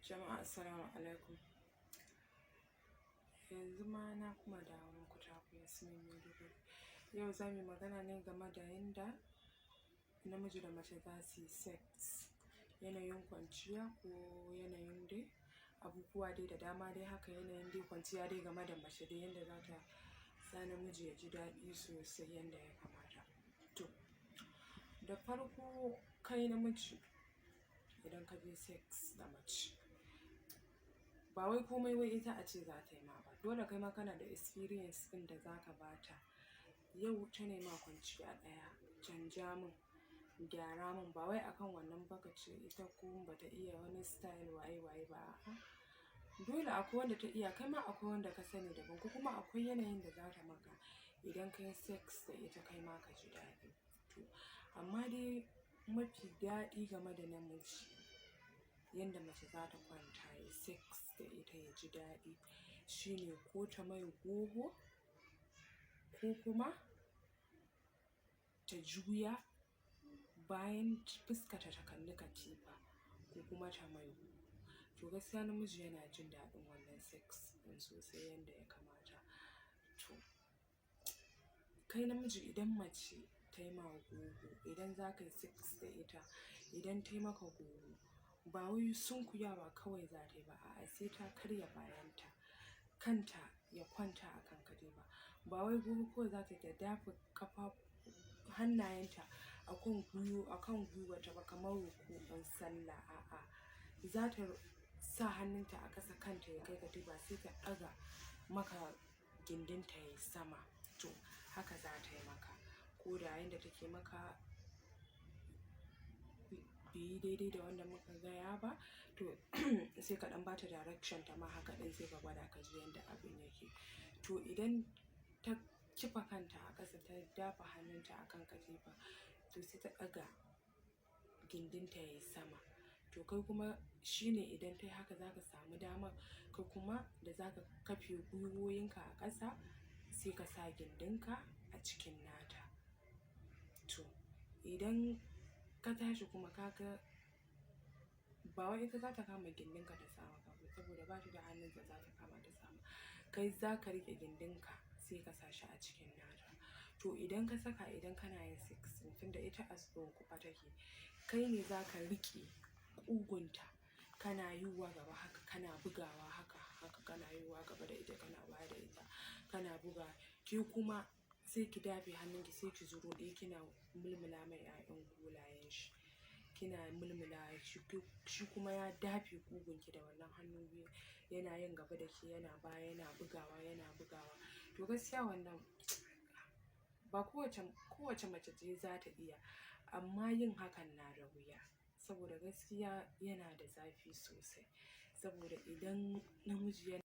Jama'a, assalamu alaikum. Yanzu ma na kuma dawo muku, taku Yasmin Maiduguri. Yau za mu yi magana ne game da yanda namiji da mace za su yi sex, yanayin kwanciya ko yanayin dai abubuwa dai da dama dai haka, yanayin dai kwanciya dai game da mace dai, yanda za ta sa namiji ya ji daɗi sosai yanda ya kamata. To, da farko kai namiji, idan ka je sex da mace, ba wai komai wai ita a ce za ta yi ma ba, dole kai ma kana da experience ɗin da za ka ba ta. Yau ta nema kwanciya ɗaya, canja min, gyara min, ba wai akan wannan ba ka ce ita ko bata iya wani style waye waye ba, a'a. Dole akwai wanda ta iya, kai ma akwai wanda ka sani daban, ko kuma akwai yanayin da za ta maka idan ka yi sex da ita, kai ma ka ji daɗi. To, amma dai mafi daɗi game da namiji, yanda mace za ta kwanta ya yi sex da ita ya ji daɗi, shine ko ta mai goho, ko kuma ta juya bayan fuskarta ta kalli katifa, ko kuma ta mai goho. To, gaskiya namiji yana jin daɗin wannan sex ɗin sosai yanda ya kamata. To, kai namiji, idan mace ta yi ma goho, idan za ka yi sex da ita, idan ta yi maka goho, ba wai sunkuyawa kawai za ta yi ba, a'a, sai ta karya bayanta, kanta ya kwanta a kan katifa. Ba wai goho kawai za ta yi, ta dafa ƙafafu hannayenta a kan gwiwarta ba kamar ruku'un sallah, a'a. Za ta sa hannunta a ƙasa, kanta ya kai katifa, sai ta ɗaga maka gindinta yayi sama. To, haka za ta yi maka. Ko da yanda take maka bai yi daidai da wanda muka gaya ba, to sai ka ɗan bata direction ta ma haka ɗin, sai ka gwada ka ji yanda abin yake. To, idan ta kifa kanta a ƙasa, ta dafa hannunta a kan katifa, to sai ta ɗaga gindinta yayi sama. To, kai kuma shine idan tayi haka, za ka samu damar kai kuma da za ka kafe gwiwoyinka a ƙasa, sai ka sa gindinka a cikin nata. To, idan ka tashi kuma, ka ga ba wai ita za ta kama gindinka ta sa maka ba, saboda ba ta da hannun da za ta kama ta sama. Kai za ka riƙe gindinka, sai ka sa shi a cikin nata. To, idan ka saka, idan kana yin sex, tunda ita a tsunkufa take, kai ne za ka riƙe ƙugunta, kana yiwa gaba haka, kana bugawa haka haka, kana yiwa gaba da ita, kana baya da ita, kana buga. Ke kuma sai ki dafe hannunki, sai ki zuro ɗaya, kina mulmula mai 'ya'yan golayen shi. Kina mulmula shi, shi kuma ya dafe ƙugunki da wannan hannu biyu, yana yin gaba da ke, yana baya, yana bugawa, yana bugawa. To, gaskiya wannan ba kowace mace ce za ta iya, amma yin hakan na da wuya. Saboda gaskiya yana da zafi sosai. Saboda idan namiji yana.